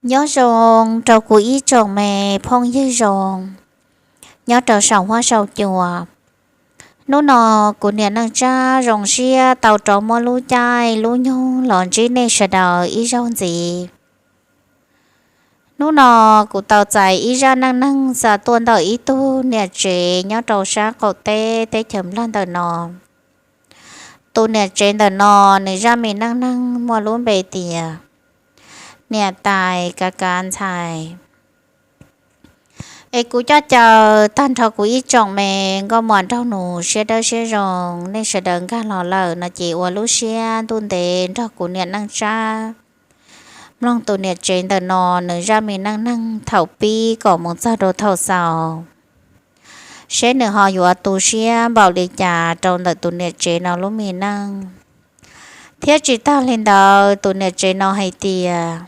Nyob zoo rau kuv ib tsoom me phooj ywg zoo nyob rau saum huab saum cua. Hnub no kuv niam Neej Tsab zoo siab tau rov muab lub caij lub nyoog los ntsib nej sawv daws ib zaug ntxiv. Hnub no kuv tau txais ib zaj neej neeg xa tuaj ntawm ib tug niam tsev nyob rau sab qaum teb teb chaws Nplog ntawm no. Tus niam tsev ntawm no nws zaj me neej neeg muaj lub npe tias niam tais kav kav ntxhais. Es kuv coj caw tag nrho kuv ib tsoom me nkauj muam nraug nus siab dawb siab zoo, nej sawv daws nkag los lawm no ces ua lub siab ntuj ntev nrog kuv niam Neej Tsab mloog tus niam tsev ntawm no nws zaj me neej neeg thaum pib kom mus txog rau thaum xaus, seb nws ho yuav tu siab npaum li cas rau ntawm tus niam tsev no lub me neej. Thiab tsis tag li ntawd, tus niam tsev no hais tias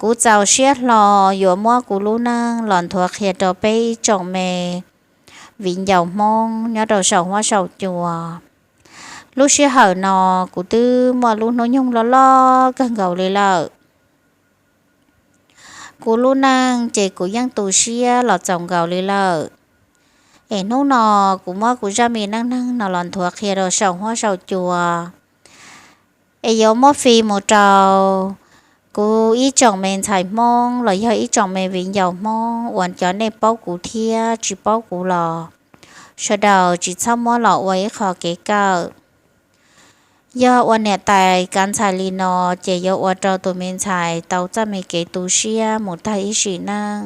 kuv txaus siab hlo yuav muab kuv lub neej los nthuav qhia rau peb ib tsoom me viv ncaus Hmoob nyob rau saum huab saum cua. Lub sij hawm no kuv twb muaj lub hnub nyoog loj loj kawg nkaus li lawm. Kuv lub neej ces kuv yeej tu siab los txaus nkaus li lawm. Es hnub no kuv muab kuv zaj me neej neeg no los nthuav qhia rau saum huab saum cua, es yuav muab fij mus rau kuv ib tsoom me ntxhais Hmoob los yog ib tsoom me viv ncaus Hmoob uas cov nej paub kuv thiab tsis paub kuv los sawv daws tsis txhob muab los ua ib qho kev kawm. Yog ua niam tais kav ntxhais li no ces yuav ua rau tus me ntxhais tau txoj me kev tu siab mus tag ib sim neej.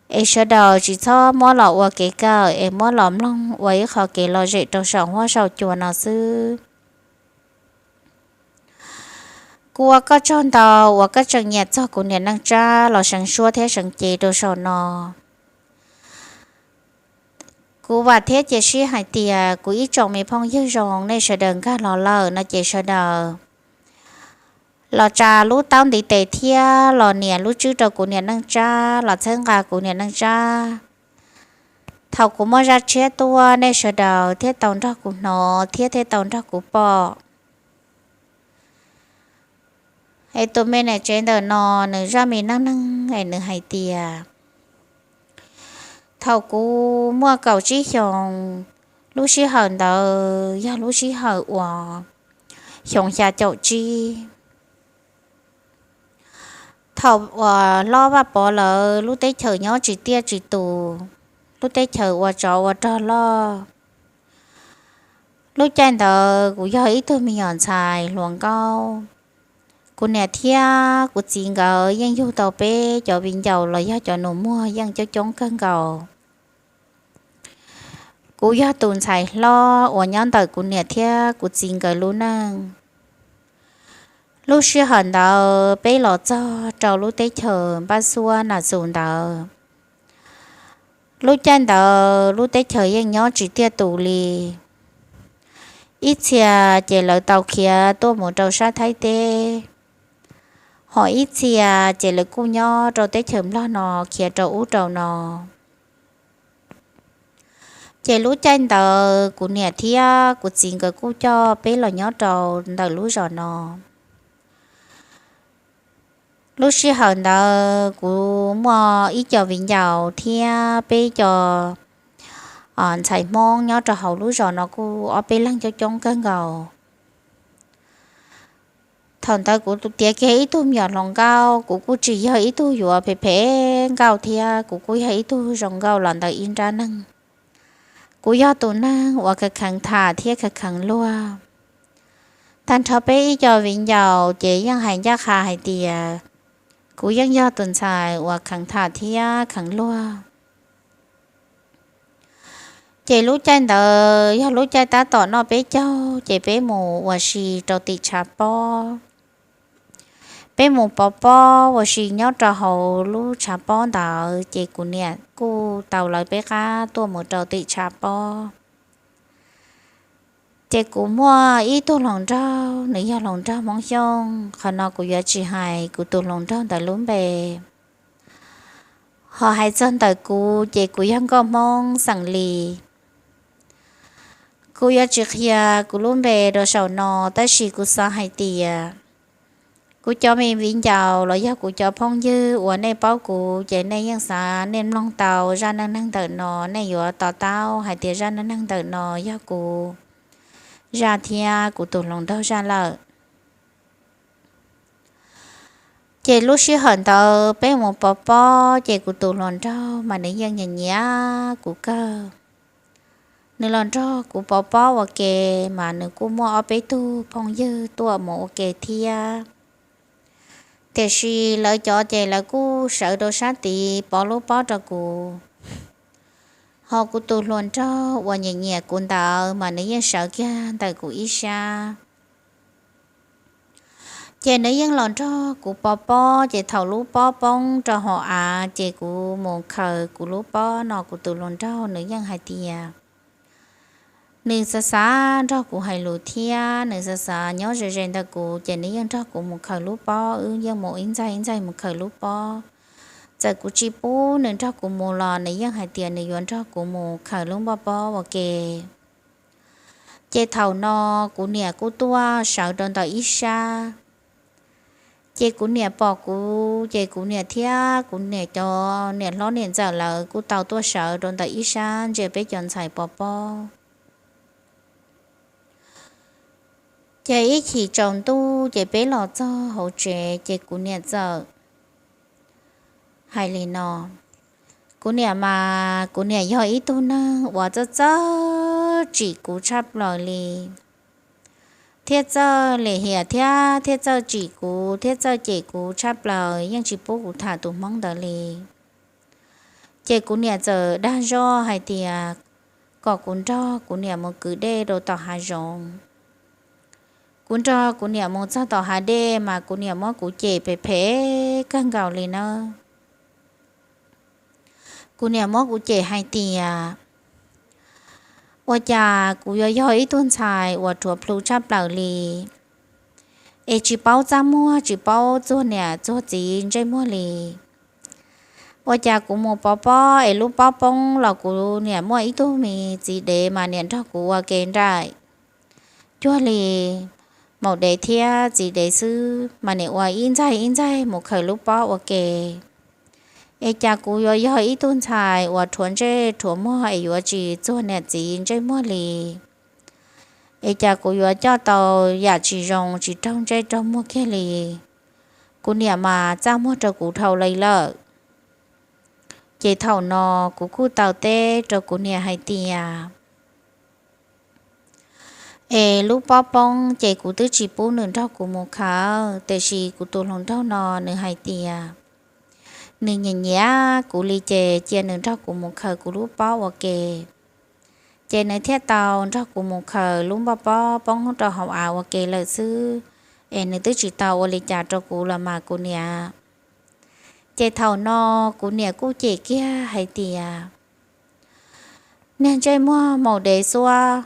Es sawv daws tsis txhob muab los ua kev kawm, es muab los mloog ua ib qho kev lom zem rau saum huab saum cua no xwb. Kuv ua koj tsaug ntau uas koj tseem nyiam txog kuv niam Neej Tsab los seev suab thiab seev cev rau saum no. Kuv vam thiab cia siab hais tias kuv ib tsoom me phooj ywg zoo nej sawv daws nkag los lawm no ces sawv daws los tsa lub taub ntiv tes thiab los nias lub tswb rau kuv niam Neej Tsab, los txhawb nqa kuv niam Neej Tsab. Thaum kuv muaj zaj tshiab tuaj nej sawv daws thiaj tau nrog kuv hnov thiab thiaj tau nrog kuv pom. Es tus me niam tsev ntawm no nws zaj me neej neeg es nws hais tias thaum kuv muaj kaum tsib xyoos, lub sij hawm ntawd yog lub sij hawm uas xyoo xya caum tsib. Thaum uas hlob Vaj Pov lawv lub teb chaws nyob tsis tiaj tsis tus, lub teb chaws ua tsov ua rog loj. Lub caij ntawd kuv yog ib tug me nyuam ntxhais hluas nkauj. Kuv niam thiab kuv txiv nkawd yeej yug tau peb cov viv ncaus los yog cov nus muag yeej coob coob kawg nkaus. Kuv yog tus ntxhais hlob uas nyob ntawm kuv niam thiab kuv txiv nkawd lub neej. Lub sij hawm ntawd peb los txog rau lub teb chaws npaj xuab nas xus ntawd. Lub caij ntawd lub teb chaws yeej nyob tsis tiaj tus li. Ib txhia ces lawv tau khiav tuaj mus rau sab Thaib teb, ho ib txhia ces lawv kuj nyob rau teb chaws Nplog no khiav rau ub rau no. Ces lub caij ntawd kuv niam thiab kuv txiv nkawd kuj coj peb los nyob rau ntawm lub zos no. Lub sij hawm ntawd kuv muaj ib co viv ncaus thiab peb co ntxhais Hmoob nyob rau hauv lub zos no kuj ob peb leeg coob coob kawg nkaus. Thaum ntawd kuv tiav kiag ib tug me nyuam hluas nkauj, kuv kuj tsis yog ib tug yuav phem phem nkauj thiab, kuv kuj yog ib tug zoo nkauj los ntawm ib nrab neeg. Kuv yog tus neeg uas khav kheev tham thiab khav kheev luag. Tag nrho peb ib co viv ncaus ces yeej hais ncaj qha hais tias kuv yeej yog tus ntxhais uas kheev tham thiab kheev luag. Ces lub caij ntawd yog lub caij tab tom noj peb caug ces peb mus ua si rau tim tshav pob. Peb mus pov pob ua si nyob rau hauv lub tshav pob ntawd ces kuv niam kuj tau lawv peb qab tuaj mus rau tim tshav pob. Ces kuv muaj ib tug hluas nraug, nws yog hluas nraug Hmoob Xyooj, qhov no kuv yuav tsis hais kuv tus hluas nraug ntawd lub npe. Ho hais txog ntawm kuv ces kuv yog nkauj Hmoob xeem Lis. Kuv yuav tsis qhia kuv lub npe rau saum no, tab sis kuv xav hais tias Kuv cov me viv ncaus los yog kuv cov phooj ywg uas nej paub kuv ces nej yeej xav, nej mloog tau zaj neej neeg ntawm no, nej yuav to taub hais tias zaj neej neeg ntawm no yog kuv zaj thiab kuv tus hluas nraug zaj lawm. Ces lub sij hawm ntawd peb mus pov pob ces kuv tus hluas nraug mas nws yeej nyiam nyiam kuv kawg. Nws los nrog kuv pov pob ua ke, mas nws kuj muaj ob peb tug phooj ywg tuaj mus ua ke thiab. Tiam sis lawv cov ces lawv kuj sawv rau sab tid pov lub pob rau kuv. Ho kuv tus hluas nraug uas nyiam nyiam kuv ntawd mas nws yeej sawv kiag ntawm kuv ib sab. Ces nws yeej los nrog kuv pov pob, ces thaum lub pob poob rau hauv av ces kuv mus khaws kuv lub pob no, kuv tus hluas nraug nws yeej hais tias nws xav xav nrog kuv hais lus thiab nws xav xav nyob ze ze ntawm kuv, ces nws yeej nrog kuv mus khaws lub pob, wb yeej mus ib ntxaig ib ntxaig mus khaws lub pob. Txawm kuv tsis pub nws nrog kuv mus los nws yeej hais tias nws yuav nrog kuv mus khaws lub npoj pob ua ke. Ces thaum no kuv niam kuj tuaj sawv rau ntawm ib sab. Ces kuv niam pom kuv, ces kuv niam thiab kuv niam cov niam hlob niam ntxawm lawv kuj tau tuaj sawv rau ntawm ib sab ntsia peb cov ntxhais pov pob. Ces ib chim tsaus ntuj ces peb los txog hauv tsev ces kuv niam txawm hais li no. Kuv niam mas kuv niam yog ib tug neeg uas txawj txawj tsim kuv tshaj plaws li, thiab txawj lim hiam thiab thiab txawj tsim kuv thiab txawj cem kuv tshaj plaws, yeej tsis pub kuv tham tus hmoob ntawd li. Ces kuv niam txawm dag zog hais tias kom kuv nrog kuv niam mus kwv dej rau tom hav zoov. Kuv nrog kuv niam mus txog tom hav dej mas kuv niam muab kuv cem phem phem kawg nkaus li nawb. Kuv niam muab kuv cem hais tias ua cas kuv yuav yog ib tug ntxhais uas rhuav plhu tshaj plaws li, es tsis paub txaj muag, tsis paub txuag niam txuag txiv ntsej muag li. Ua cas kuv mus pov pob es lub pob poob los kuv niam muaj ib tug me txiv dev mas niam nrog kuv ua ke nraim cuag li maum dev thiab txiv dev xwb, mas niam ua ib ntxaig ib ntxaig mus khaws lub pob ua ke. Es cas kuv yuav yog ib tug ntxhais uas rhuav ntsej rhuav muag es yuav tsis txuag niam txiv ntsej muag li? Es cas kuv yuav coj tau yam tsis zoo tsis raug ntsej raug muag kiag li? Kuv niam mas txaj muag rau kuv dhau li lawm. Ces thaum no kuv kuj tau teb rau kuv niam hais tias es lub pob poob ces kuv twb tsis pub nws nrog kuv mus khaws, tiam sis kuv tus hluas nraug no nws hais tias nws nyiam nyiam kuv li ces cia nws nrog kuv mus khaws kuv lub pob ua ke. Ces nws thiaj tau nrog kuv mus khaws lub npoj pob poob rau hauv av ua ke lawm xwb, es nws twb tsis tau ua li cas rau kuv los mas kuv niam. Ces thaum no kuv niam kuj cem kiag hais tias niag ntsej muag maum dev xuab,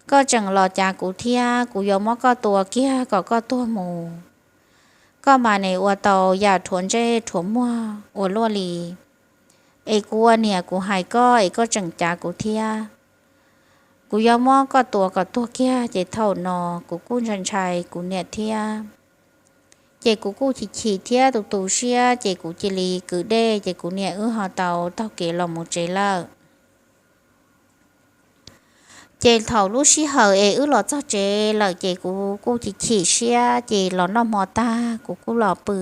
koj tseem los cav kuv thiab, kuv yuav muab koj tua kiag kom koj tuag mus. Koj mas nim ua tau yam rhuav ntsej rhuav muag ua luaj li, es kuv ua niam kuv hais koj es koj tseem cav kuv thiab. Kuv yuav muab koj tua kom tuag kiag. Ces thaum no kuv kuj ntshai ntshai kuv niam thiab, ces kuv kuj chim chim thiab tu tu siab, ces kuv cia li kwv dej, ces kuv niam wb ho tau taug kev los mus tsev lawm. Ces thaum lub sij hawm es wb los txog tsev lawm ces kuv kuj chim chim siab, ces los noj hmo tag kuv kuj los pw.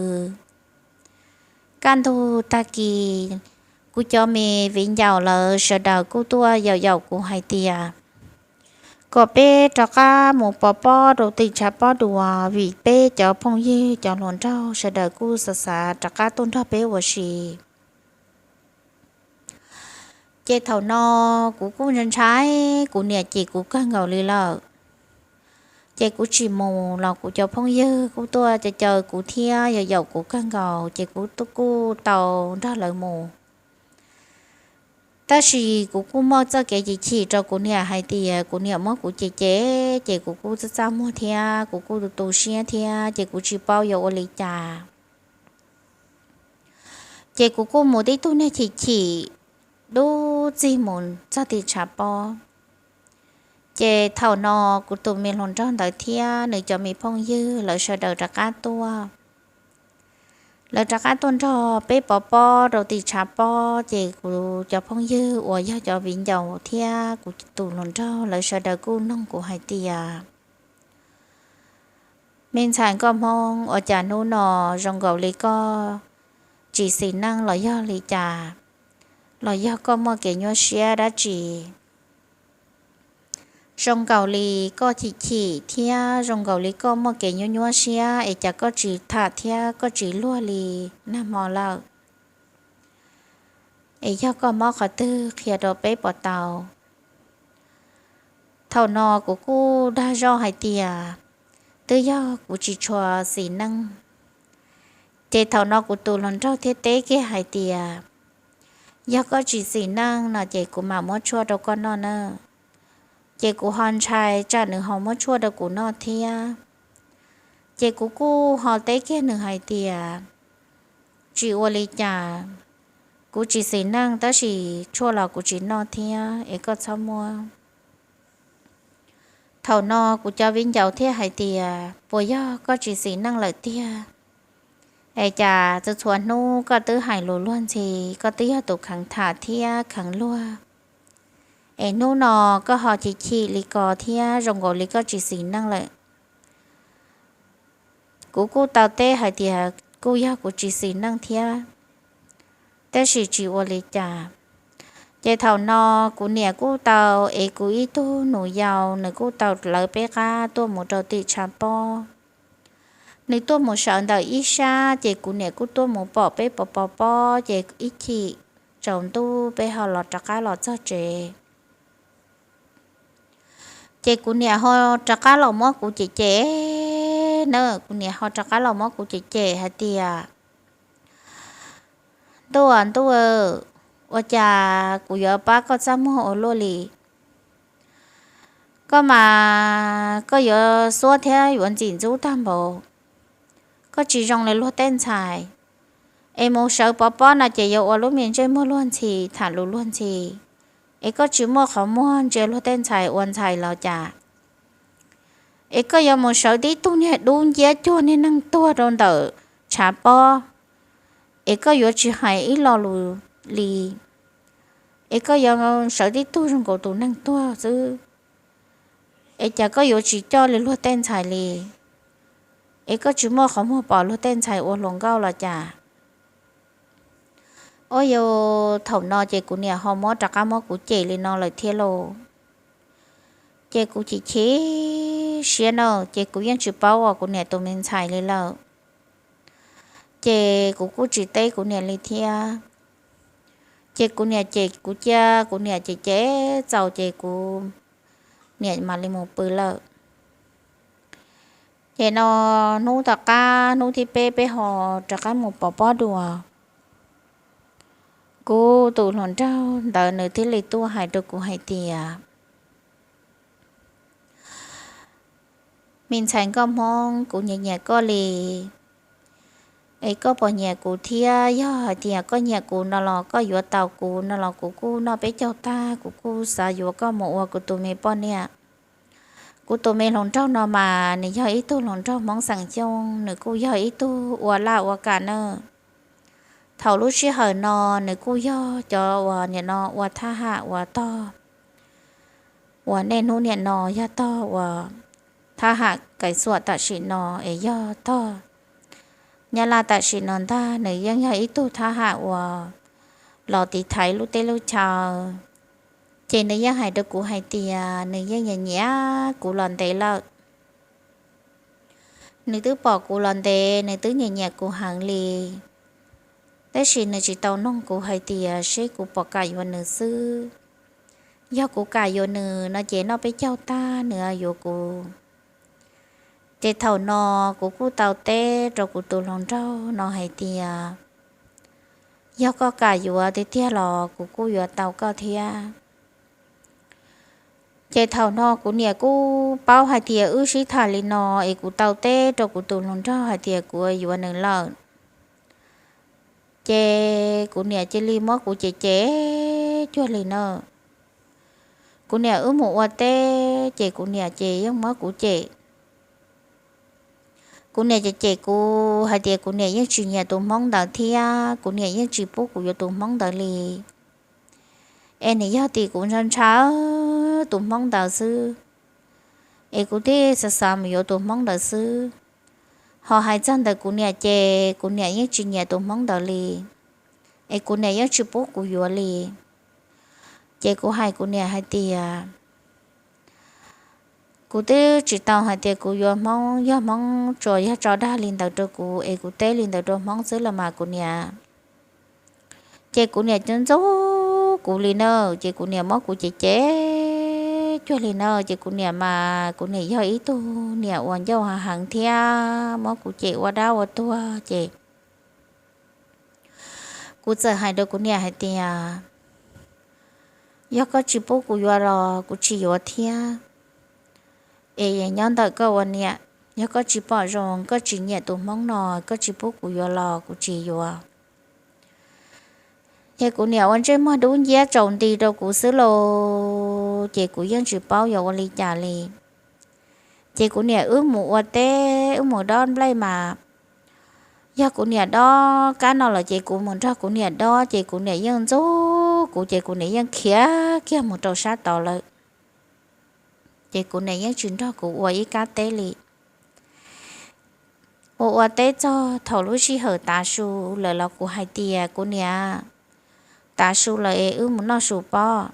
Kaj ntug tag kis, kuv cov me viv ncaus lawv sawv daws kuj tuaj yaum yaum kuv hais tias kom peb rov qab mus pov pob rau tim tshav pob dua, vim peb cov phooj ywg cov hluas nraug sawv daws kuj xav xav rov qab tuaj nrog peb ua si. Ces thaum no kuv kuj ntshai ntshai kuv niam cem kuv kawg nkaus li lawm. Ces kuv tsis mus los kuv cov phooj ywg kuj tuaj caw caw kuv thiab yaum yaum kuv kawg nkaus, ces kuv kuj tau nrog lawv mus. Tab sis kuv kuj muaj txoj kev chim chim rau kuv niam hais tias kuv niam muab kuv cem cem, ces kuv kuj txaj txaj muag thiab kuv kuj tu tu siab thiab, ces kuv tsis paub yuav ua li cas. Ces kuv kuj mus tib tug niag chim chim dub txig mus txog tim tshav pob. Ces thaum no kuv tus me hluas nraug ntawd thiab nws cov me phooj ywg lawv sawv daws rov qab tuaj. Lawv rov qab tuaj nrog peb pov pob rau tim tshav pob, ces kuv cov phooj ywg uas yog cov viv ncaus thiab kuv tus hluas nraug lawv sawv daws kuj noog kuv hais tias, Me ntxhais nkauj Hmoob, ua cas hnub no zoo nkaus li koj tsis xis neej los yog li cas, los yog koj muaj kev nyuaj siab dab tsi? Zoo nkaus li koj chim chim thiab zoo nkaus li koj muaj kev nyuaj nyuaj siab es cas koj tsis tham thiab koj tsis luag li nag hmo lawm? Es yog koj mob qhov twg qhia rau peb puas tau? Thaum no kuv kuj dag zog hais tias, Twb yog kuv tsis tshua xis neej. Ces thaum no kuv tus hluas nraug thiaj teb kiag hais tias, Yog koj tsis xis neej no ces kuv mam muab tshuaj rau koj noj na. Ces kuv ho ntshai tsam nws ho muab tshuaj rau kuv noj thiab. Ces kuv kuj ho teb kiag nws hais tias, Tsis ua li cas, kuv tsis xis neej tab sis tshuaj los kuv tsis noj thiab es koj txhob muab. Thaum no kuv cov viv ncaus thiaj hais tias, Puas yog koj tsis xis neej lawm tiag? Es cas txhua txhua hnub koj twb hais lus luag ntxhi, koj twb yog tus kheev tham thiab kheev luag, es hnub no koj ho chim chim li ko thiab zoo nkaus li koj tsis xis neej lawm? Kuv kuj tau teb hais tias kuj yog kuv tsis xis neej thiab, tab sis tsis ua li cas. Ces thaum no kuv niam kuj tau ev kuv ib tug nus yau, nws kuj tau lawv peb qab tuaj mus rau tim tshav pob. Nws tuaj mus sawv ntawm ib sab, ces kuv niam kuj tuaj mus pom peb pov pov pob, ces ib chim tsaus ntuj peb ho los rov qab los txog tsev. Ces kuv niam ho rov qab los muab kuv cem cem na, kuv niam ho rov qab los muab kuv cem cem hais tias, Ntuj aw ntuj aw, ua cas kuv yuav pab koj txaj muag ua luaj li? Koj mas koj yuav xuab thiab yuav ntxim ntxub tag npaum, koj tsis zoo li luag tej ntxhais. Es mus sawv pov pob no ces yuav ua lub me ntsej muag luag ntxhi, tham lus luag ntxhi. Es koj tsis muaj qhov muag ntsia luag tej ntxhais ua ntxhais los cas? Es koj yuav mus sawv tib tug niag dub nciab cuag niag neeg tuag rau ntawm tshav pob, es koj yuav tsis hais ib lo lus li. Es koj yuav sawv tib tug zoo nkaus tus neeg tuag xwb. Es cas koj yuav tsis coj li luag tej ntxhais li? Es koj tsis muaj qhov muag pom luag tej ntxhais ua hluas nkauj los cas? Ua yog thaum no ces kuv niam ho muab rov qab muab kuv cem li no lawm thiab lauj. Ces kuv chim chim siab na, ces kuv yeej tsis paub ua kuv niam tus me ntxhais li lawm. Ces kuv kuj tsis teb kuv niam li thiab. Ces kuv niam cem kuv cia kuv niam cem cem txaus ces kuv niam mam li mus pw lawm. Ces no hnub tom qab hnub thib peb peb ho rov qab mus pov pob dua, kuv tus hluas nraug ntawd nws thiaj li tuaj hais rau kuv hais tias, Me ntxhais nkauj Hmoob, kuv nyiam nyiam koj li. Es koj puas nyiam kuv thiab? Yog hais tias koj nyiam kuv no los koj yuav tau kuv no los kuv kuj noj peb caug tag kuv kuj xav yuav koj mus ua kuv tus me poj niam. Kuv tus me hluas nraug no mas nws yog ib tug hluas nraug Hmoob xeem Xyooj, nws kuj yog ib tug ua laj ua kam nawb. Thaum lub sij hawm no nws kuj yog cov uas nim no ua thab ham uas tog, uas niaj hnub nim no yog tog uas thab ham kais xuam tam sim no es yog tog Nyab Laj tam sim no ntag. Nws yeej yog ib tug thab ham uas los tiv thaiv lub teb lub chaw. Ces nws yeej hais rau kuv hais tias nws yeej nyiam nyiam kuv los ntev lawm. Nws twb pom kuv los ntev, nws twb nyiam nyiam kuv heev li, tab sis nws tsis tau noog kuv hais tias seb kuv puas kam yuav nws xwb. Yog kuv kam yuav nws no ces noj peb caug tag nws yuav kuv. Ces thaum no kuv kuj tau teb rau kuv tus hluas nraug no hais tias, Yog koj kam yuav tiag tiag los kuv kuj yuav tau koj thiab. Ces thaum no kuv niam kuj paub hais tias wb sib tham li no es kuv tau teb rau kuv tus hluas nraug hais tias kuv yuav nws lawm. Ces kuv niam cia li muab kuv cem cem cuag li no. Kuv niam wb mus ua teb ces kuv niam ces yeej muab kuv cem. Kuv niam cem cem kuv hais tias kuv niam yeej tsis nyiam tus hmoob ntawd thiab kuv niam yeej tsis pub kuv yuav tus hmoob ntawd li. Es nws yog tim kuv ntshaw ntshaw tus hmoob ntawd xwb, es kuv thiaj xav xav mus yuav tus hmoob ntawd xwb. Ho hais txog ntawm kuv niam ces kuv niam yeej tsis nyiam tus hmoob ntawd li, es kuv niam yeej tsis pub kuv yuav li. Ces kuv hais kuv niam hais tias kuv twb tsis tau hais tias kuv yuav hmoob, yog hmoob tsuas yog tso dag li ntawd rau kuv es kuv teb li ntawd rau hmoob xwb los mas kuv niam. Ces kuv niam ntxub kuv li na, ces kuv niam muab kuv cem cem cuag li na. Ces kuv niam mas kuv niam yog ib tug niam uas ncauj heev thiab muab kuv cem ua dab ua tuag ces kuv txawm hais rau kuv niam hais tias, yog koj tsis pub kuv yuav los kuv tsis yuav thiab. Es nyob ntawm koj ua niam, yog koj tsis pom zoo, koj tsis nyiam tus hmoob no, koj tsis pub kuv yuav los kuv tsis yuav. Ces kuv niam ua ntsej muag dub nciab tsaus nti rau kuv xwb los ces kuv yeej tsis paub yuav ua li cas li. Ces kuv niam wb mus ua teb, wb mus dob nplej mas, yog kuv niam dob kab no lawm ces kuv mus nrog kuv niam dob, ces kuv niam yeej ntxub kuv, ces kuv niam yeej khiav kiag mus rau sab tod lawm. Ces kuv niam yeej tsis nrog kuv ua ib kab teb li. Ua ua teb txog thaum lub sij hawm tav su lawm los kuv hais tias, kuv niam, tav su lawm es wb mus noj su pob.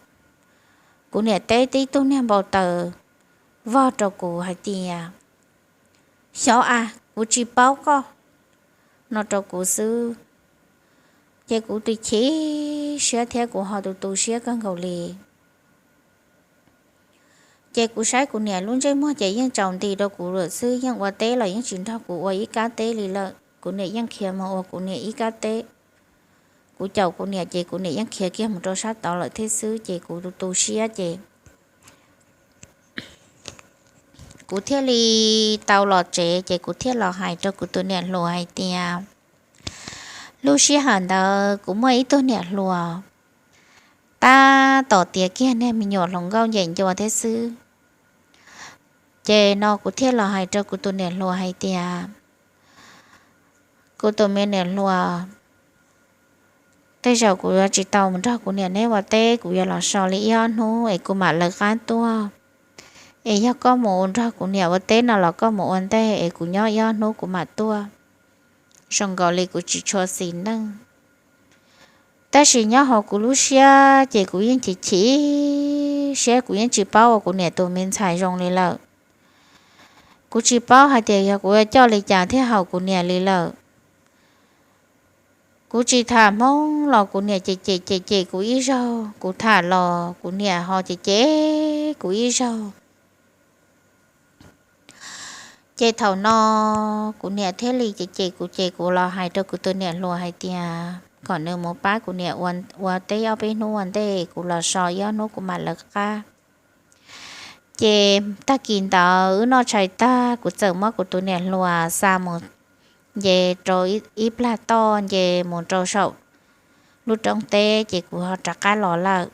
Kuv niam teb tib tug niag npau taws vog rau kuv hais tias, xyov as, kuv tsis paub koj, no rau kuv xwb. Ces kuv tus chim siab thiab kuv ho tus tu siab kawg nkaus li. Ces kuv saib kuv niam lub ntsej muag ces yeej tsaus nti rau kuv lawm xwb, yeej ua teb los yeej tsis nrog kuv ua ib kab teb li lawm. Kuv niam yeej khiav mus ua kuv niam ib kab teb. Kuv caum kuv niam ces kuv niam yeej khiav kiag mus rau sab tod lawm thiab xwb, ces kuv tus tu siab ces kuv thiaj li tau los tsev, ces kuv thiaj los hais rau kuv tus niam hluas hais tias, lub sij hawm ntawd kuv muaj ib tug niam hluas tab tom tiav kiag niag me nyuam hluas nkauj ncem ncua thiab xwb. Ces no kuv thiaj los hais rau kuv tus niam hluas hais tias, kuv tus me niam hluas, tej zaum kuv yuav tsis tau mus nrog kuv niam neb ua teb, kuv yuav los so li ib ob hnub es kuv mam lawv qab tuaj. Es yog koj mus nrog kuv niam ua teb no los koj mus ua ntej es kuv nyob ib ob hnub kuv mam tuaj. Zoo nkaus li kuv tsis tshua xis neej. Tab sis nyob hauv kuv lub siab ces kuv yeej chim chim siab, kuv yeej tsis paub ua kuv niam tus me ntxhais zoo li lawm. Kuv tsis paub hais tias yog kuv yuav coj li cas thiaj haum kuv niam li lawm. Kuv tsis tham hmoob los kuv niam cem cem cem cem kuv ib zaug, kuv tham los kuv niam ho cem cem kuv ib zaug. Ces thaum no kuv niam thiaj li cem cem kuv, ces kuv los hais rau kuv tus niam hluas hais tias kom nws mus pab kuv niam ua teb ob peb hnub ua ntej, kuv los so ib ob hnub kuv mam lawv qab. Ces tag kis ntawd wb noj tshais tag, kuv txawm muab kuv tus niam hluas xa mus nce rau ib plag toj, nce mus rau saum lub roob teb, ces kuv ho rov qab los lawm.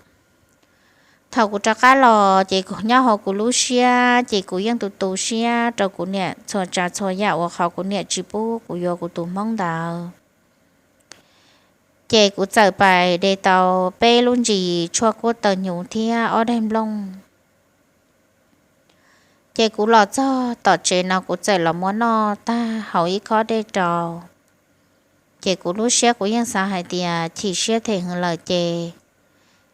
Thaum kuv rov qab los ces kuv nyob hauv kuv lub siab ces kuv yeej tu tu siab rau kuv niam txhua tsav txhua yam uas qhov kuv niam tsis pub kuv yuav kuv tus hmoob ntawd. Ces kuv txawm pais de tau peb lub ntsis tshuaj kuab taw hnyuv thiab ob daim nplooj. Ces kuv los txog tom tsev no kuv txawm los muab noj tag hauv ib khob dej rau. Ces kuv lub siab kuv yeej xav hais tias chim siab them heev lawm ces,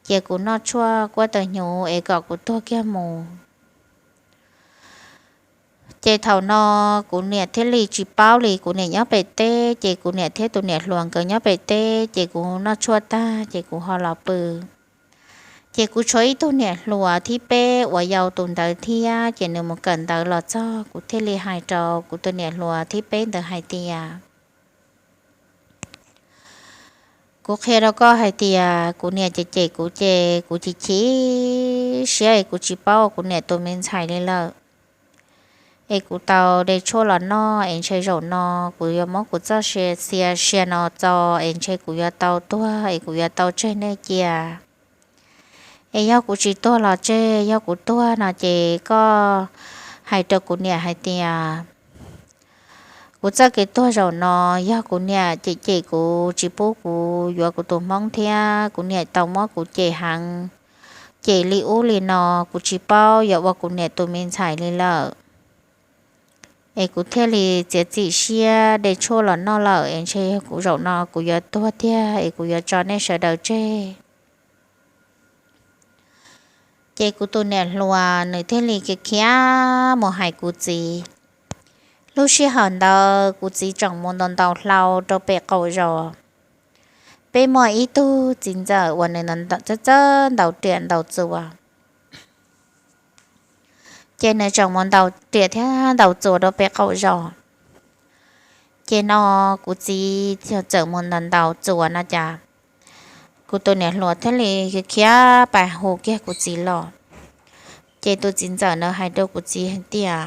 ces kuv noj tshuaj kuab taw hnyuv es kom kuv tuag kiag mus. Ces thaum no kuv niam thiaj li tsis paub li, kuv niam nyob pem teb, ces kuv niam thiab tus niam hluas nkawd nyob pem teb, ces kuv noj tshuaj tag ces kuv ho los pw. Ces kuv tshuav ib tug niam hluas thib peb uas yau tus ntawd thiab, ces nws mus kawm ntawv los txog, kuv thiaj li hais rau kuv tus niam hluas thib peb ntawd hais tias, kuv qhia rau koj hais tias kuv niam cem cem kuv ces kuv chim chim siab es kuv tsis paub ua kuv niam tus me ntxhais li lawm. Es kuv tau de tshuaj los noj es ntshe zaum no kuv yuav muab kuv txoj sia, sia, sia no txo, es ntshe kuv yuav tau tuag es kuv yuav tau tseg nej cia. Es yog kuv tsis tuag los tseg, yog kuv tuag no ces koj hais rau kuv niam hais tias Kuv txoj kev tuag zaum no yog kuv niam cem cem kuv, tsis pub kuv yuav kuv tus hmoob thiab kuv niam tau muab kuv cem heev, cem li ub li no. Kuv tsis paub yuav ua kuv niam tus me ntxhais li lawm, es kuv thiaj li txiav txim siab de tshuaj los noj lawm. Es ntshe kuv zaum no kuv yuav tuag tiag, es kuv yuav tso nej sawv daws tseg. Ces kuv tus niam hluas nws thiaj li khiav khiav mus hais kuv txiv. Lub sij hawm ntawd kuv txiv tseem mus ntaus ntaus hlau rau pem qaum zos. Peb muaj ib tug txiv ntxawm uas nws txawj ntaus riam ntaus txuas, ces nws tseem mus ntaus riam thiab ntaus txuas rau pem qaum zos. Ces no kuv txiv txawm mus ntaus ntaus txuas no cas kuv tus niam hluas thiaj li khiav khiav pais hu kiag kuv txiv los. Ces tus txiv ntxawm ntawd hais rau kuv txiv hais tias,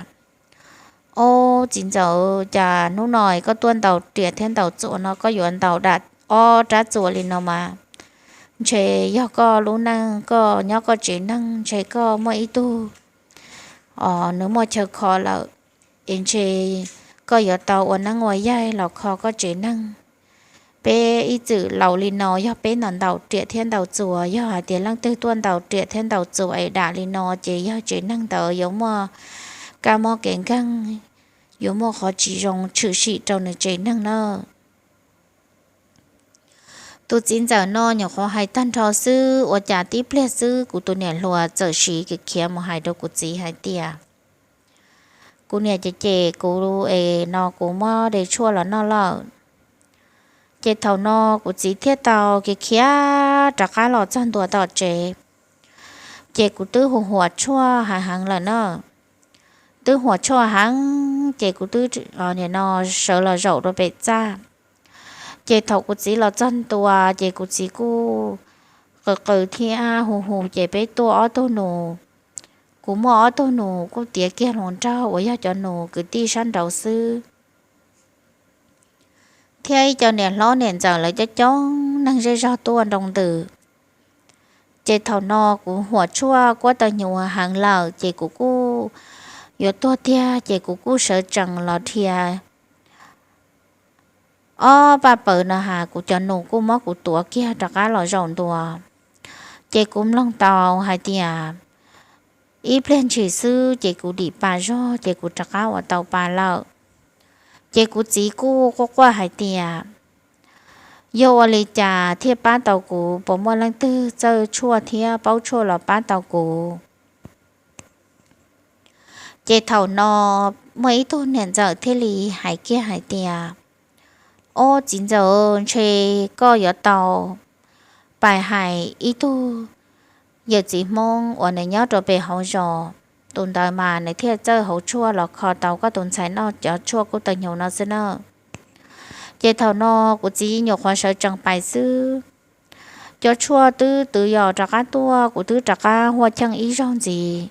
Ob, txiv ntxawm, cas hnub no koj tuaj ntaus riam thiab ntaus txuas no koj yuav ntaus dam ob rab txuas li no mas ntshe yog koj lub neej, koj nyob koj tsev neeg ntshe koj muaj ib tug, o, nws muaj chaw kho lawm, es ntshe koj yuav tau ua neeb ua yaig los kho koj tsev neeg. Peb ib txwm laus li no yog peb ntaus ntaus riam thiab ntaus txuas, yog hais tias leej twg tuaj ntaus riam thiab ntaus txuas es dam li no ces yog tsev neeg ntawd yuav muaj kab mob kev nkeeg, yuav muaj qhov tsis zoo tshwm sim rau nws tsev neeg na. Tus txiv ntxawm no nyuam qhuav hais tag nrho xwb ua cas tib pliag xwb kuv tus niam hluas txawm siv khiav khiav mus hais rau kuv txiv hais tias, Kuv niam cem cem kuv es no kuv muab de tshuaj los noj lawm. Ces thaum no kuv txiv thiaj tau khiav khiav rov qab los txog ntua tom tsev. Ces kuv twb hu huam tshuaj heev heev lawm na, twb huam tshuaj heev ces kuv twb nim no sawv los zaum rau pem txaj. Ces thaum kuv txiv los txog ntua ces kuv txiv kuj qw qw thiab hu hu ces peb tuaj ob tug nus. Kuv muaj ob tug nus kuj tiav kiag hluas nraug uas yog cov nus kwv tij sab nraud xwb, thiab ib co niam hlob niam ntxawm lawv coob coob neeg zej zog tuaj nroo ntws. Ces thaum no kuv huam tshuaj kuab taw hnyuv heev lawm ces kuv kuj yuav tuag tiag ces kuv kuj sawv tsees los dhia ob paj paws no has kuv cov nus kuj muab kuv tuav kiag rov qab los zaum ntua. Ces kuv mloog tau hais tias ib pliag ntshis xwb ces kuv dim pa zog ces kuv rov qab ua tau pa lawm. Ces kuv txiv kuj quaj quaj hais tias, Yog ua li cas thiaj pab tau kuv? Puas muaj leej twg txawj tshuaj thiab paub tshuaj los pab tau kuv? Ces thaum no muaj ib tug niam ntxawm thiaj li hais kiag hais tias, Ob, txiv ntxawm, ntshe koj yuav tau pais hais ib tug yawm txiv Hmoob uas nws nyob rau pem hauv zos. Tus ntawd mas nws thiaj txawj hauv tshuaj los kho tau koj tus ntxhais noj cov tshuaj kuab taw hnyuv no xwb na. Ces thaum no kuv txiv nyuam qhuav sawv tsees pais xwb, cov tshuaj twb twv yos rov qab tuaj, kuv twb rov qab huaj cheej ib zaug ntxiv.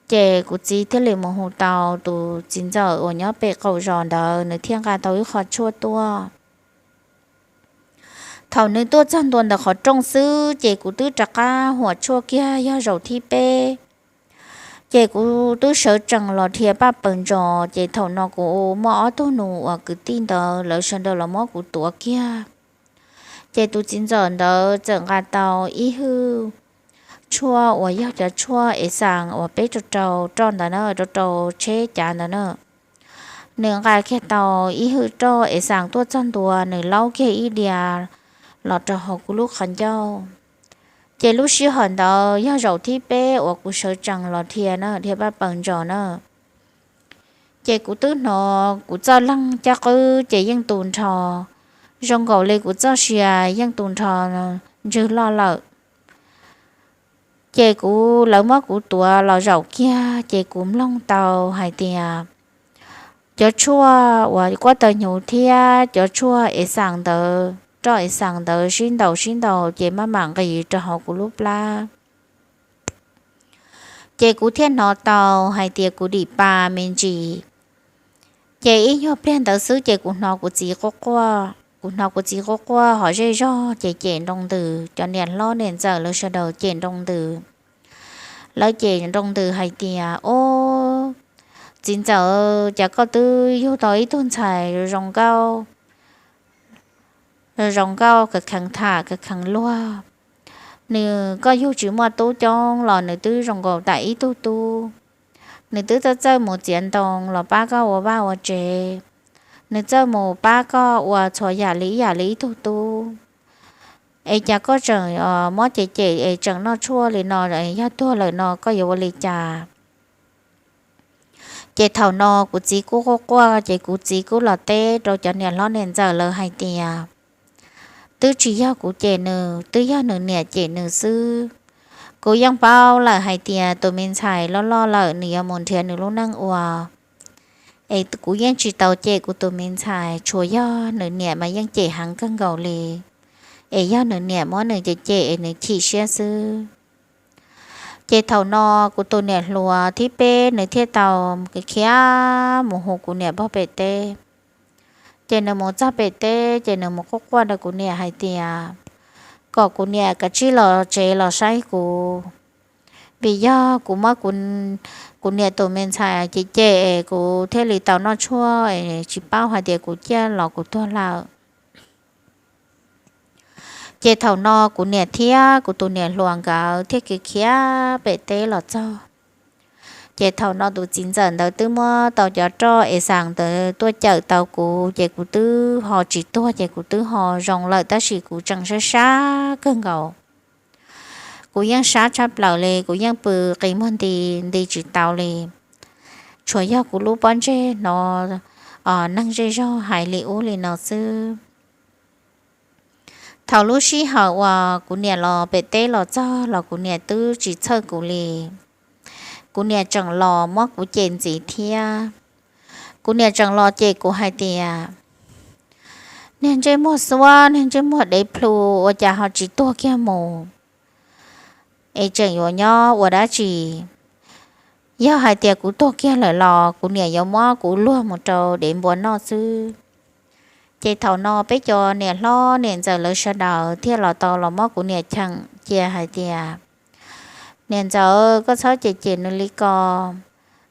Ces kuv txiv thiaj li mus hu tau tus txiv ntxawm uas nyob pem qaum zos ntawd, nws thiaj nqa tau ib qho tshuaj tuaj. Thaum nws tuaj txog ntua ntawm qhov rooj xwb ces kuv twb rov qab huam tshuaj kiag yog zaum thib peb. Ces kuv twb sawv tsees los dhia paj paws ntsos, ces thaum no kuv muaj ob tug nus uas kwv tij ntawd lawv sawv daws los muab kuv tuav kiag. Ces tus txiv ntxawm ntawd txawm nqa tau ib hwj tshuaj uas yog cov tshuaj ev xas uas peb rau rau roj ntawd na, rau rau tsheb cav ntawd na. Nws nqa kiag tau ib hwj roj ev xas tuaj txog ntua, nws laub kiag ib diav los rau hauv kuv lub qhov ncauj. Ces lub sij hawm ntawd yog zaum thib peb uas kuv sawv tsees los dhia na, dhia paj paws ntsos na. Ces kuv twb hnov kuv txoj leeg caj qwb ces yeej tu nrho, zoo nkaus li kuv txoj sia yeej tu nrho ntswg loj lawm. Ces kuv, lawv muab kuv tuav los zaum kiag ces kuv mloog tau hais tias cov tshuaj uas kuab taw hnyuv thiab cov tshuaj ev xas ntawd, roj ev xas ntawd sib ntaus sib ntaus ces maj mam nqis rau hauv kuv lub plab. Ces kuv thiaj hnov tau hais tias kuv dim pa me ntsis. Ces ib nyuag pliag ntawd xwb ces kuv hnov kuv txiv quaj quaj, kuv hnov kuv txiv quaj quaj hom zej zog ces cem nroo ntws, cov niam hlob niam ntxawm lawv sawv daws cem nroo ntws. Lawv cem nroo ntws hais tias, Ob, Txiv ntxawm, cas koj twb yug tau ib tug ntxhais zoo nkauj, zoo nkauj kheev tham kheev luag. Nws, koj yug tsis muaj tub coob los nws twb zoo nkaus tam ib tug tub. Nws twb txawj txawj mus txiav ntoo los pab koj ua vaj ua tsev. Nws txawj mus pab koj ua txhua yam li ib yam li ib tug tub. Es cas koj tseem muab cem cem es tseem noj tshuaj li no, yog tuag lawm no koj yuav ua li cas? Ces thaum no kuv txiv kuj quaj quaj, ces kuv txiv kuj los teb rau cov niam hlob niam ntxawm lawv hais tias, twb tsis yog kuv cem nws, twb yog nws niam cem nws xwb. Kuv yeej paub lawm hais tias tus me ntxhais loj loj lawm nws yuav mus nrhiav nws lub neej ua. Es kuv yeej tsis tau cem kuv tus me ntxhais, tsuas yog nws niam mas yeej cem heev kawg nkaus li. Es yog nws niam muab nws cem cem es nws chim siab xwb. Ces thaum no kuv tus niam hluas thib peb nws thiaj tau khiav mus hu kuv niam pog pem teb. Ces nws mus txog pem teb ces nws mus quaj quaj rau kuv niam hais tias kom kuv niam kav tsij los tsev los saib kuv, vim yog kuv muab kuv niam tus me ntxhais cem cem es kuv thiaj li tau noj tshuaj es tsis paub hais tias kuv ciaj los kuv tuag lawm. Ces thaum no kuv niam thiab kuv tus niam hluas nkawd thiaj khiav khiav pem teb los txog. Ces thaum no tus txiv ntxawm ntawd twb muab tau cov roj es xaas ntawd tuaj cawm tau kuv, ces kuv twb ho tsis tuag, ces kuv twb ho zoo lawm, tab sis kuv tseem sab sab kawg nkaus. Kuv yeej sab tshaj plaws li, kuv yeej pw qis muag nti nti tsis tau li. Tsuas yog kuv lub pob ntseg hnov neeg zej zog hais li ub li no xwb. Thaum lub sij hawm uas kuv niam los pem teb los txog los kuv niam twb tsis txhawj kuv li. Kuv niam tseem los muab kuv cem ntxiv thiab. Kuv niam tseem los cem kuv hais tias, niag ntsej muag xuab, niag ntsej muag dev plhu, ua cas ho tsis tuag kiag mus? Es tseem yuav nyob ua dab tsi? Yog hais tias kuv tuag kiag lawm los kuv niam yuav muab kuv luag mus rau dev npua noj xwb. Ces thaum no peb cov niam hlob niam ntxawm lawv sawv daws thiaj los tau los muab kuv niam cheem cia hais tias, niam ntxawm, koj txhob cem cem nws li ko,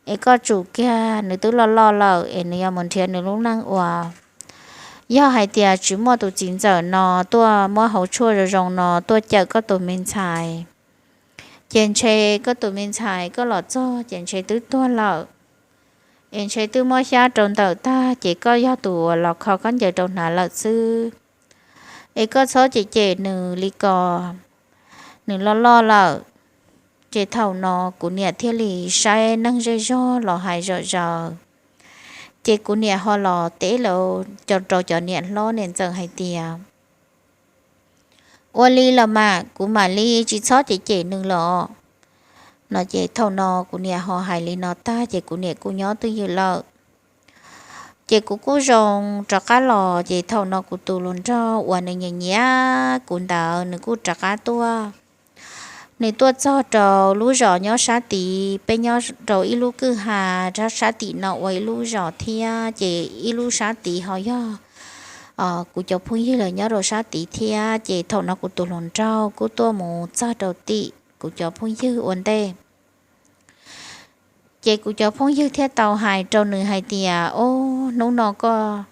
es koj tsum kiag, nws twb loj loj lawm es nws yuav mus nrhiav nws lub neej ua. Yog hais tias tsis muaj tus txiv ntxawm no tuaj muab hauv tshuaj zoo zoo no tuaj cawm koj tus me ntxhais, ces ntshe koj tus me ntxhais koj los txog ces ntshe twb tuag lawm, es ntshe twb muab xyab rau ntawm tag ces koj yog tus uas los kho khaub ncaws rau hnav lawm xwb. Es koj txhob cem cem nws li ko, nws loj loj lawm. Ces thaum no kuv niam thiaj li saib neeg zej zog los hais zom zaws. Ces kuv niam ho los teb lawv, rau cov niam hlob niam ntxawm hais tias, ua li los mas kuv mam li tsis txhob cem cem nws los. No ces thaum no kuv niam ho hais li no tag ces kuv niam kuj nyob twj ywm lawm. Ces kuv kuj zoo rov qab los, ces thaum no kuv tus hluas nraug uas nws nyiam nyiam kuv ntawd nws kuj rov qab tuaj. Nws tuaj txog rau lub zos nyob sab tid, peb nyob rau ib lub kwj ha sab tim no ua ib lub zos thiab, ces ib lub sab tid ho yog kuv cov phooj ywg lawv nyob rau sab tid thiab. Ces thaum no kuv tus hluas nraug kuj tuaj mus txog rau tim kuv cov phooj ywg ua ntej. Ces kuv cov phooj ywg thiaj tau hais rau nws hais tias, o, hnub no koj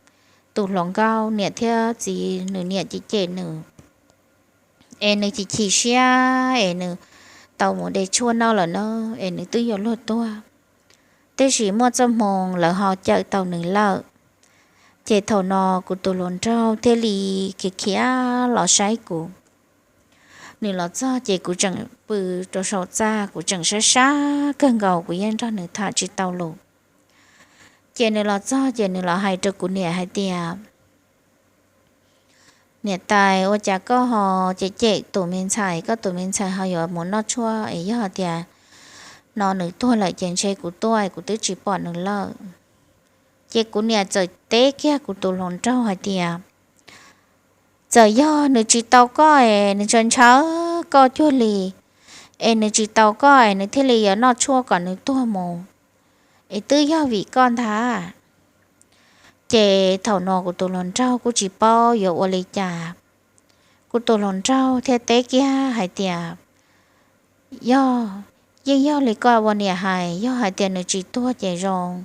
tus hluas nkauj niam thiab txiv nws niam cem cem nws, es nws chim chim siab es nws tau mus de tshuaj noj lawm na, es nws twb yuav luag tuag, tiam sis muaj txoj hmoo lawv ho cawm tau nws lawm. Ces thaum no kuv tus hluas nraug thiaj li khiav khiav los saib kuv. Nws los txog ces kuv tseem pw rau saum txaj, kuv tseem sab sab kawg nkaus, kuv yeej nrog nws tham tsis tau lus. Ces nws los txog ces nws los hais rau kuv niam hais tias, niam tais, ua cas koj ho cem cem tus me ntxhais, koj tus me ntxhais ho yuav mus noj tshuaj, es yog tias no nws tuag lawm ces ntshe kuv tuaj kuv twb tsis pom nws lawm. Ces kuv niam txawm teb kiag kuv tus hluas nraug hais tias, txawm yog nws tsis tau koj es nws ntshaw ntshaw koj cuag li, es nws tsis tau koj es nws thiaj li yuav noj tshuaj kom nws tuag mus, es twb yog vim koj ntag. Ces thaum no kuv tus hluas nraug kuj tsis paub yuav ua li cas. Kuv tus hluas nraug thiaj teb kiag hais tias, yog Yeej yog li koj ua niam hais, yog hais tias nws tsis tuag ces zoo,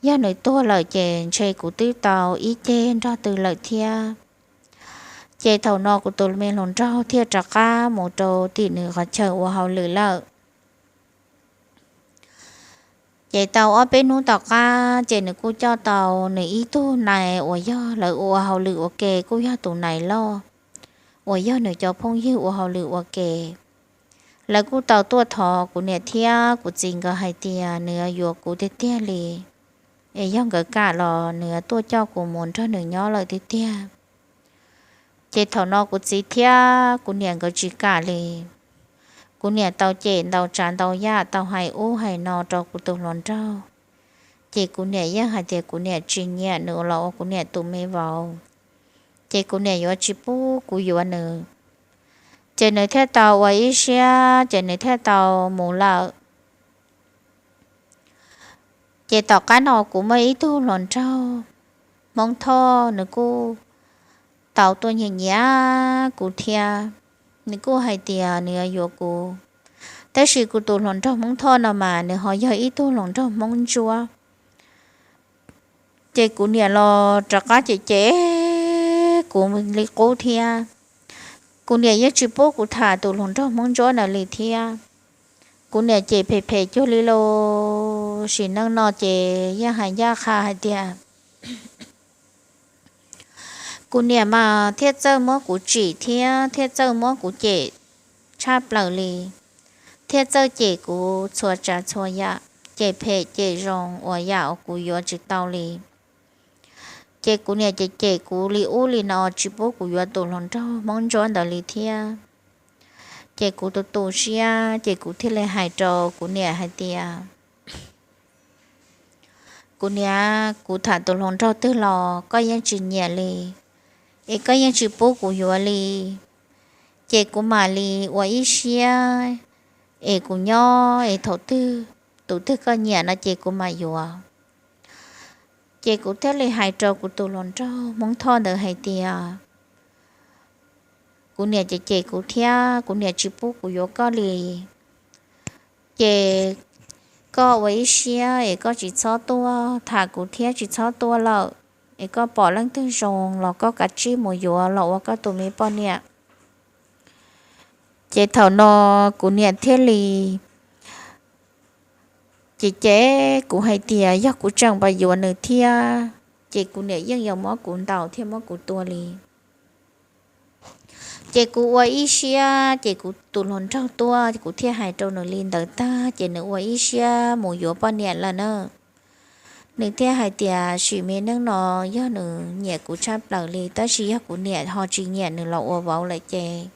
yog nws tuag lawm ces ntshe kuv twb tau ib ceg nrog twg lawm thiab. Ces thaum no kuv tus me hluas nraug thiaj rov qab mus rau tim nws qhov chaw ua hauj lwm lawm. Ces tau ob peb hnub tom qab ces nws kuj coj tau nws ib tug nais uas yog lawv ua hauj lwm ua ke, kuj yog tus nais loj uas yog nws cov phooj ywg ua hauj lwm ua ke. Lawv kuj tau tuaj thov kuv niam thiab kuv txiv nkawd hais tias nws yuav kuv tiag tiag li, es yog nkawd kam los nws tuaj coj kuv mus nrog nws nyob lawm tiag tiag. Ces thaum no kuv txiv thiab kuv niam nkawd tsis kam li. Kuv niam tau cem ntau tsav ntau yam, tau hais ub hais no rau kuv tus hluas nraug. Ces kuv niam yeej hais tias kuv niam tsis nyiam nws los ua kuv niam tus me vauv, ces kuv niam yuav tsis pub kuv yuav nws. Ces nws thiaj tau ua ib siab ces nws thiaj tau mus lawm. Ces tom qab no kuv muaj ib tug hluas nraug Hmoob Thoj, nws kuj tau tuaj nyiam nyiam kuv thiab, nws kuj hais tias nws yuav yuav kuv. Tab sis kuv tus hluas nraug Hmoob Thoj no mas nws ho yog ib tug hluas nraug Hmoob Ntsuab. Ces kuv niam los rov qab cem cem kuv li qub thiab. Kuv niam yeej tsis pub kuv tham tus hluas nraug Hmoob Ntsuab ntawd li thiab. Kuv niam cem phem phem cuag li los sim neej no ces yeej hais ncaj qha hais tias kuv niam mas thiaj txawj muab kuv tsim thiab thiaj txawj muab kuv cem tshaj plaws li, thiaj txawj cem kuv txhua tsav txhua yam, cem phem cem zoo uas yam uas kuv yuav tsis tau li. Ces kuv niam cem cem kuv li ub li no tsis pub kuv yuav tus hluas nraug Hmoob Ntsuab ntawd li thiab. Ces kuv tu tu siab ces kuv thiaj li hais rau kuv niam hais tias, kuv niam, kuv tham tus hluas nraug twg los koj yeej tsis nyiam li, es koj yeej tsis pub kuv yuav li. Ces kuv mam li ua ib siab es kuv nyob es thaum twg tus twg koj nyiam no ces kuv mam yuav. Ces kuv thiaj li hais rau kuv tus hluas nraug Hmoob Thoj ntawd hais tias, kuv niam cem cem kuv thiab kuv niam tsis pub kuv yuav koj li. Ces koj ua ib siab es koj tsis txhob tuaj tham kuv thiab tsis txhob tuaj lawm, es koj pom leej twg zoo los koj kav tsij mus yuav los ua koj tus me poj niam. Ces thaum no kuv niam thiaj li cem cem kuv hais tias yog kuv tseem pab yuav nws thiab ces kuv niam yeej yuav muab kuv ntaus thiab muab kuv tua li. Ces kuv ua ib siab ces kuv tus hluas nraug tuaj kuv thiaj hais rau nws li ntawd tag ces nws ua ib siab mus yuav poj niam lawm na. Nws thiaj hais tias sim me neej no yog nws nyiam kuv tshaj plaws li tab sis yog kuv niam ho tsis nyiam nws los ua vauv lawm ces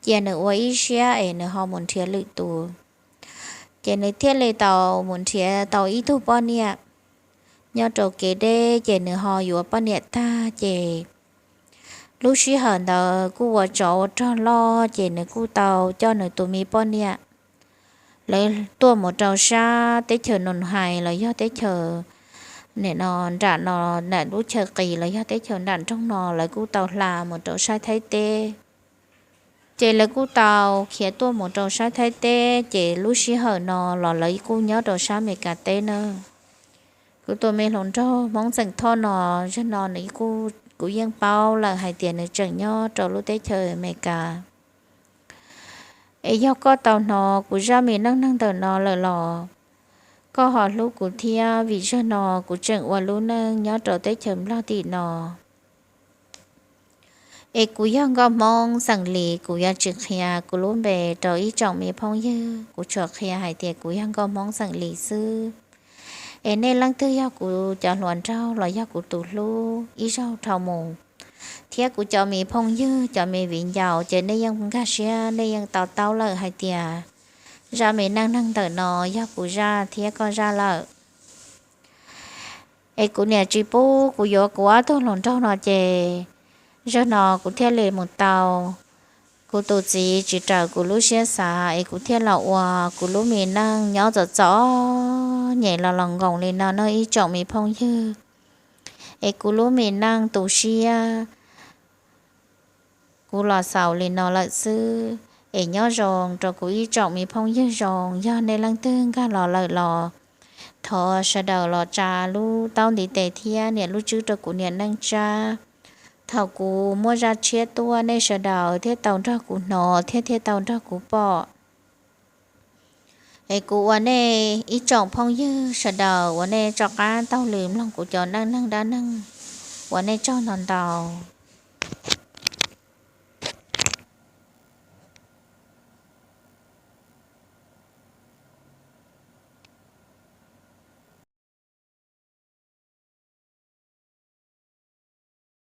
cia nws ua ib siab es nws ho mus nrhiav lwm tus. Ces nws thiaj li tau mus nrhiav tau ib tug poj niam nyob rau kev deb ces nws ho yuav poj niam tag ces lub sij hawm ntawd kuj ua tsov ua rog loj ces nws kuj tau coj nws tus me poj niam lawv tuaj mus rau sab teb chaws Nus Hais los yog teb chaws nim no nram no, nram lub chaw qis los yog teb chaws nram nroog no lawv kuj tau hla mus rau sab Thaib teb. Ces lawv kuj tau khiav tuaj mus rau sab Thaib teb ces lub sij hawm no los lawv kuj nyob rau sab Amelikas teb na. Kuv tus me hluas nraug Hmoob Xeem Thoj no, zaum no nws kuj, kuv yeej paub lawm hais tias nws tseem nyob rau lub teb chaws Amelikas. Es yog koj tau hnov kuv zaj me neej neeg ntawm no lawm los koj ho hlub kuv thiab vim zaum no kuv tseem ua lub neej nyob rau teb chaws Nplog tim no. Es kuv yog nkauj Hmoob xeem Lis, kuv yuav tsis qhia kuv lub npe rau ib tsoom me phooj ywg, kuv tsuas qhia hais tias kuv yog nkauj Hmoob xeem Lis xwb. Es nej leej twg yog kuv cov hluas nraug los yog kuv tus hlub ib zaug dhau mus, thiab kuv cov me phooj ywg cov me viv ncaus ces nej yeej nkag siab nej yeej to taub lawm hais tias zaj me neej neeg ntawm no yog kuv zaj thiab koj zaj lawm. Es kuv niam tsis pub kuv yuav kuv ob tug hluas nraug no ces zaum no kuv thiaj li mus tau. Kuv tus txiv tsis raws kuv lub siab xav es kuv thiaj los ua kuv lub me neej nyob txom txom nyem los los nkoos li no nawb ib tsoom me phooj ywg. Es kuv lub me neej tu siab kuv los xaus li no lawm xwb. Es nyob zoo rau kuv ib tsoom me phooj ywg zoo, yog nej leej twg nkag los lawm los thov sawv daws los tsa lub taub ntiv tes thiab nias lub tswb rau kuv Niam Neej Tsab. Thaum kuv muaj zaj tshiab tuaj nej sawv daws thiaj tau nrog kuv hnov thiab thiaj tau nrog kuv pom. Es kuv ua nej ib tsoom phooj ywg sawv daws uas nej tso qab taug lw mloog kuv cov neej neeg dab neeg uas nej tsaug ntau ntau.